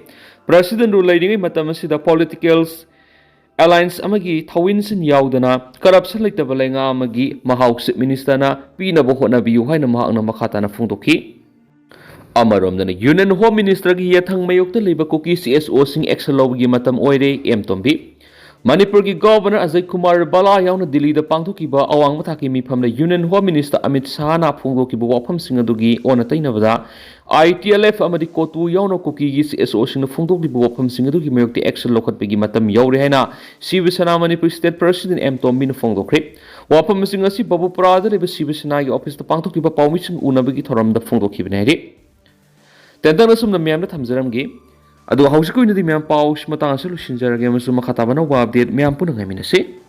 ꯄ꯭ꯔꯦꯁꯤꯗꯦꯟꯠ ꯔꯨꯜ ꯂꯩꯔꯤꯉꯩ ꯃꯇꯝ ꯑꯁꯤꯗ ꯄꯣꯂꯤꯇꯤꯀꯦꯜꯁ ꯑꯦꯂꯥꯏꯟꯁ ꯑꯃꯒꯤ ꯊꯧꯋꯤꯟꯁꯤꯟ ꯌꯥꯎꯗꯅ ꯀꯔꯞꯁꯟ ꯂꯩꯇꯕ ꯂꯩꯉꯥꯛ ꯑꯃꯒꯤ ꯃꯍꯥꯎ ꯆꯤꯐ ꯃꯤꯅꯤꯁꯇꯔꯅ ꯄꯤꯅꯕ ꯍꯣꯠꯅꯕꯤꯌꯨ ꯍꯥꯏꯅ ꯃꯍꯥꯛꯅ ꯃꯈꯥ ꯇꯥꯅ ꯐꯣꯡꯗꯣꯛꯈꯤ꯫ ꯑꯃꯔꯣꯝꯗꯅ, ꯌꯨꯅꯤꯌꯟ ꯍꯣꯝ ꯃꯤꯅꯤꯁꯇꯔꯒꯤ ꯌꯦꯊꯪ ꯃꯥꯌꯣꯛꯇ ꯂꯩꯕ ꯀꯨꯀꯤ ꯁꯤ ꯑꯦꯁ ꯑꯣꯁꯤꯡ ꯑꯦꯛꯁꯟ ꯂꯧꯕꯒꯤ ꯃꯇꯝ ꯑꯣꯏꯔꯦ, ꯑꯦꯝ ꯇꯣꯝꯕꯤ꯫ ꯃꯅꯤꯄꯨꯔꯒꯤ ꯒꯚꯔꯅꯔ ꯑꯖꯌ ꯀꯨꯃꯥꯔ ꯕꯂꯥ ꯌꯥꯎꯅ ꯗꯤꯜꯂꯤꯗ ꯄꯥꯡꯊꯣꯛꯈꯤꯕ ꯑꯋꯥꯡꯕ ꯊꯥꯛꯀꯤ ꯃꯤꯐꯝꯗ ꯌꯨꯅꯤꯌꯟ ꯍꯣꯝ ꯃꯤꯅꯤꯁꯇꯔ ꯑꯃꯤꯠ ꯁꯥꯍꯅ ꯐꯣꯡꯗꯣꯛꯈꯤꯕ ꯋꯥꯐꯝꯁꯤꯡ ꯑꯗꯨꯒꯤ ꯑꯣꯟꯅ ꯇꯩꯅꯕꯗ, ꯑꯥꯏ ꯇꯤ ꯑꯦꯜ ꯑꯦꯐ ꯑꯃꯗꯤ ꯀꯣꯇꯨ ꯌꯥꯎꯅ ꯀꯨꯀꯤꯒꯤ ꯁꯤ ꯑꯦꯁ ꯑꯣꯁꯤꯡꯅ ꯐꯣꯡꯗꯣꯛꯂꯤꯕ ꯋꯥꯐꯝꯁꯤꯡ ꯑꯗꯨꯒꯤ ꯃꯥꯌꯣꯛꯇ ꯑꯦꯛꯁꯟ ꯂꯧꯈꯠꯄꯒꯤ ꯃꯇꯝ ꯌꯧꯔꯦ ꯍꯥꯏꯅ ꯁꯤꯕ ꯁꯦꯅꯥ ꯃꯅꯤꯄꯨꯔ ꯁ꯭ꯇꯦꯠ ꯄ꯭ꯔꯁꯤꯗꯦꯟꯠ ꯑꯦꯝ ꯇꯣꯝꯕꯤꯅ ꯐꯣꯡꯗꯣꯛꯈ꯭ꯔꯦ꯫ ꯋꯥꯐꯝꯁꯤꯡ ꯑꯁꯤ ꯕꯕꯨꯄꯨꯔꯥꯗ ꯂꯩꯕ ꯁꯤꯕ ꯁꯦꯅꯥꯒꯤ ꯑꯣꯐꯤꯁꯇ ꯄꯥꯡꯊꯣꯛꯈꯤꯕ ꯄꯥꯎꯃꯤꯁꯤꯡ ꯎꯅꯕꯒꯤ ꯊꯧꯔꯝꯗ ꯐꯣꯡꯗꯣꯛꯈꯤꯕꯅꯤ ꯍꯥꯏꯔꯤ꯫ ꯇꯦꯟꯇꯛꯅ ꯁꯨꯝꯅ ꯃꯌꯥꯝꯗ ꯊꯝꯖꯔꯝꯒꯦ꯫ ꯑꯗꯣ ꯍꯧꯖꯤꯛꯀꯤ ꯑꯣꯏꯅꯗꯤ ꯃꯌꯥꯝ ꯄꯥꯎꯁꯤ ꯃꯇꯥꯡ ꯑꯁꯤꯗ ꯂꯣꯏꯁꯤꯟꯖꯔꯒꯦ ꯑꯃꯁꯨꯡ ꯃꯈꯥ ꯇꯥꯕ ꯑꯅꯧꯕ ꯑꯞꯗꯦꯠ ꯃꯌꯥꯝ ꯄꯨꯟꯅ ꯉꯥꯏꯃꯤꯟꯅꯁꯤ꯫